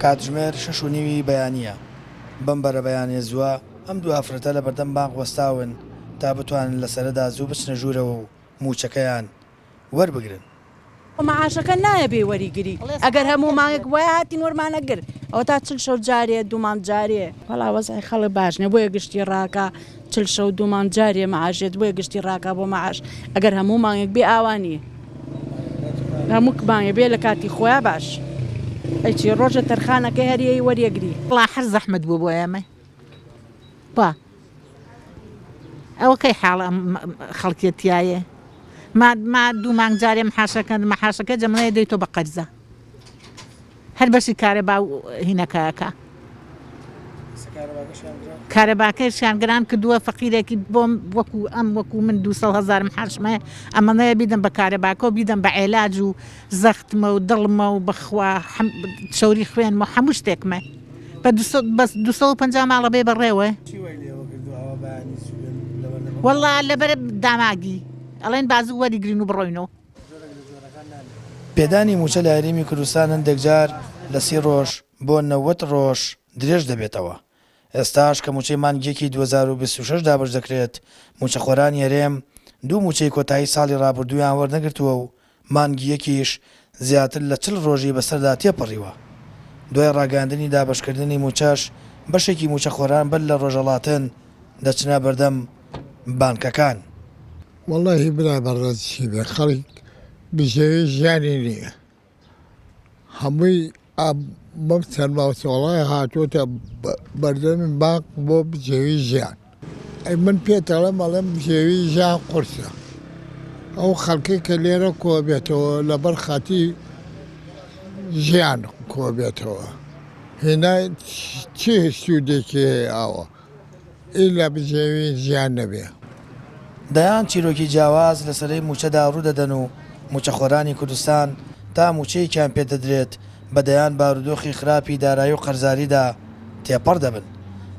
کاتژمێر شەش و نیوی بەیانییە. بەم بەرەبەیانییە زووە ئەم دوو ئافرەتە لە بەردەم بانق وەستاون تا بتوانن لە سەرەدا زوو بچنە ژوورەوە و مووچەکەیان وەربگرن. مەعاشەکە نایە بێی وەریگری ئەگەر هەموو مانگێک وایە هاتین وەرمان ئەگر ئەوەتا چل شەو جارێ دوو مانگ جارێ. وەڵا وەزعی خەڵک باش نیە بۆیە گشتی ڕاکا چل شەو دوو مانگ جارێ مەعاش دێت بۆیە گشتی ڕاکا بۆ مەعاش ئەگەر هەموو مانگێک بێ ئاوا نیە هەموو مانگێ بێ لە کاتی خۆیا باش ئەی چی ڕۆژە تەرخانەکەی هەر یەی وەریەگری. وەڵا هەر زەحمەت بوو بۆ ئێمە با ئەوە کەی حاڵ ئەم خەڵکیە تیایە ما ما دوو مانگ جارێ محاشەکە محاشەکە جەمەیە دەی تۆ بە قەرزە هەر بەشی کارەبا و هینەکە ئەکا. کارەباکەشیان گران کردووە فەقیرێکی بۆم وەکو ئەم وەکو من دوو هەزارم حاشمە ئەمەنەیە بیدەم بە کارەباکە و بیدەم بە عێلاج و زەختمە و دڵمە و بەخوا چەوری خوێنمە و هەموو شتێکمە بە 250 ماڵە بێ بەڕێوە وەڵا لەبەر داماگی ئەڵێن بازوو وەریگرین و بڕۆینەوە. پێدانی مووچە لە هەرێمی کوردستان هەندێکجار لە سی ڕۆژ بۆ 90 ڕۆژ درێژ دەبێتەوە. ئێستاش کە مووچەی مانگی یەکی 2026 دابەش دەکرێت، مووچەخۆرانی هەرێم دوو مووچەی کۆتایی ساڵی ڕابردوویان وەرنەگرتووە و مانگی یەکیش زیاتر لە 40 ڕۆژی بەسەردا تێپەڕیوە. دوای ڕاگەیاندنی دابەشکردنی مووچەش، بەشێکی مووچەخۆران بەر لە ڕۆژهەڵاتن دەچنە بەردەم بانکەکان. وەڵاهی برا بەڕێز چی بێ خەڵک بژێوی ژیانی نییە هەمووی بەم سەرما و سۆڵای هاتووەتە بەردەمی بانق بۆ بژێوی ژیان ئەی من پێت ئەڵێم ئەڵێم بژێوی ژیان قورسە ئەو خەڵکەی کە لێرە کۆبێتەوە لەبەر خاتی ژیان کۆبێتەوە هینا چی سوودێکی هەیە ئاوە ئیلا بژێوی ژیان نەبێ. دەیان چیرۆکی جیاواز لە سەرەی مووچەدا ڕوودەدەن و مووچەخۆرانی کوردستان تا مووچەیەکیان پێدەدرێت بە دەیان بارودۆخی خراپی دارایی و قەرزاریدا تێپەڕ دەبن.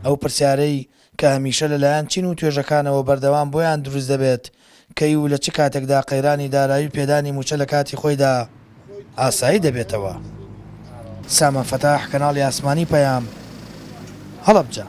ئەو پرسیارەی کە هەمیشە لەلایەن چین و توێژەکانەوە بەردەوام بۆیان دروست دەبێت کەی و لە چ کاتێکدا قەیرانی دارایی و پێدانی مووچە لە کاتی خۆیدا ئاسایی دەبێتەوە؟ سامان فەتاح، کەناڵی ئاسمانی پەیام، هەڵەبجە.